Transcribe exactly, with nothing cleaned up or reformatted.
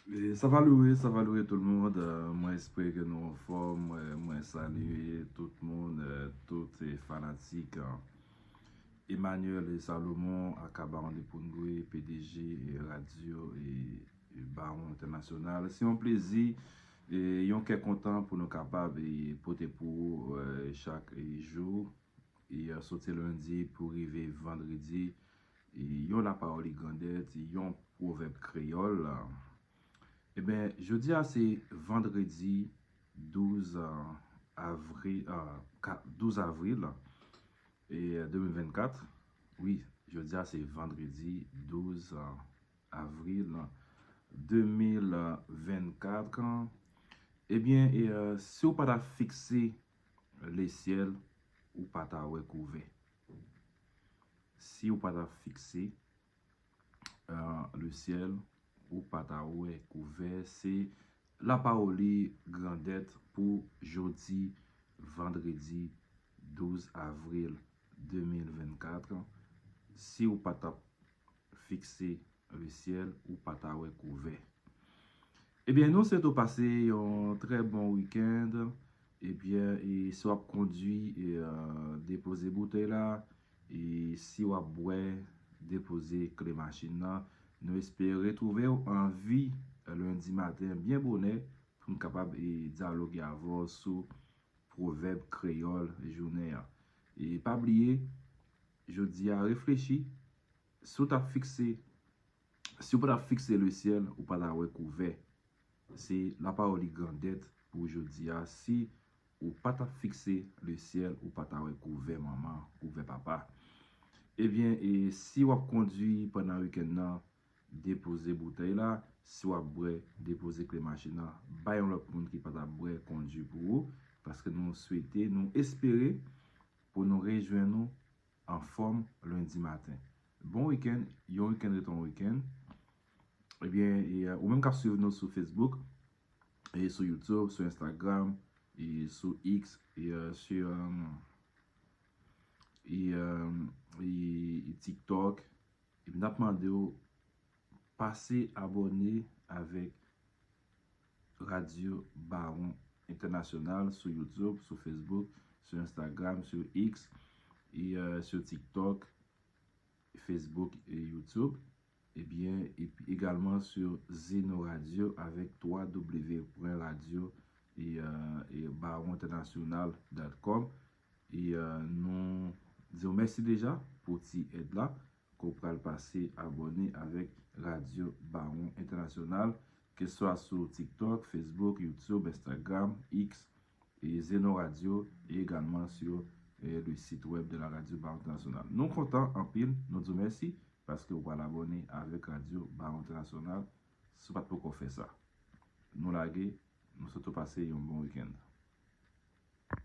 E, sa va loure, sa va loure tout moun. Euh, mwen espere ke nou anfòm. Mwen, mwen salye tout moun, euh, tout, eh, fanatik, euh, Emmanuel Salomon, aka Baron de Poungoué, P D G e radyo e, e Baron Entènasyonal. Se yon plezi e yon kè kontan pou nou kapab e pote pou ou, eh, chak e jou, e, eh, soti lendi pou rive vandredi, e yon lapawòl grandèt, yon pwovèb kreyòl. Eben, jodi a se vandredi douz, eh, avri-, eh, ka-, douz avril, e, eh, de mil vennkat. Wi, jodi a se vandredi douz, eh, avril de mil vennkat. Ebyen, e, eh, si w pa ta fikse lesyèl, ou pa ta wè kouvè. Si w pa ta fikse, eh, lesyèl, ou pa ta wè kouvè. Se lapawòl grandèt pou jodi, vandredi douz avril de mil vennkat. Si w pa ta fikse lesyèl, ou pa ta wè kouvè. Ebyen, nou swete w pase yon trè bon wikenn. Ebyen, e si w ap kondwi, e, eh, depoze boutèy la. E si w ap bwè, depoze kle machin nan. Nou espere retwouve w an vi lendi maten byen bonè pou n kapab, e, dyaloge avè w sou pwovèb kreyòl jounen an. E pa bliye, jodi a, reflechi, si w t ap fikse, si w pa t ap fikse lesyèl, ou pa ta wè kouvè. Se lapawòl grandèt pou jodi a. Si ou pa t ap fikse lesyèl, ou pa ta wè kouvè manman, kouvè papa. Ebyen, e si w ap kondwi pandan wikenn nan, depoze boutèy la. Si w ap bwè, depoze kle machin nan. Bay yon lòt moun ki pa t ap bwè kondwi pou ou. Paske nou swete, nou espere pou nou rejwenn nou anfòm lendi maten. Bon wikenn, yon wikenn ret yon wikenn. Ebyen, e, eh, ou menm k ap swiv nou sou Facebook, e sou YouTube, sou Instagram, e sou X, e, eh, sou, eh, e, eh, e, e TikTok. Epi n ap mande w pase abòne avèk Radyo Baron Entènasyonal sou YouTube, sou Facebook, sou Instagram, sou X, e, eh, sou TikTok, Facebook e YouTube. Ebyen, epi egalman sou Zeno Radio avèk twa w pwen radyo e, eh, e Baron Entènasyonal dot com. E, eh, nou di w mèsi deja pou ti èd la, ke w pral pase abòne avèk Radyo Baron Entènasyonal, keseswa sou TikTok, Facebook, YouTube, Instagram, X, e Zeno Radio, e egalman sou, eh, le site web de la Radio Baron Entènasyonal. Nou kontan anpil, nou di w mèsi, paske w pral abòne avèk Radyo Baron Entènasyonal, si w pa t poko fè sa. Nou lage, nou swete w pase yon bon wikenn.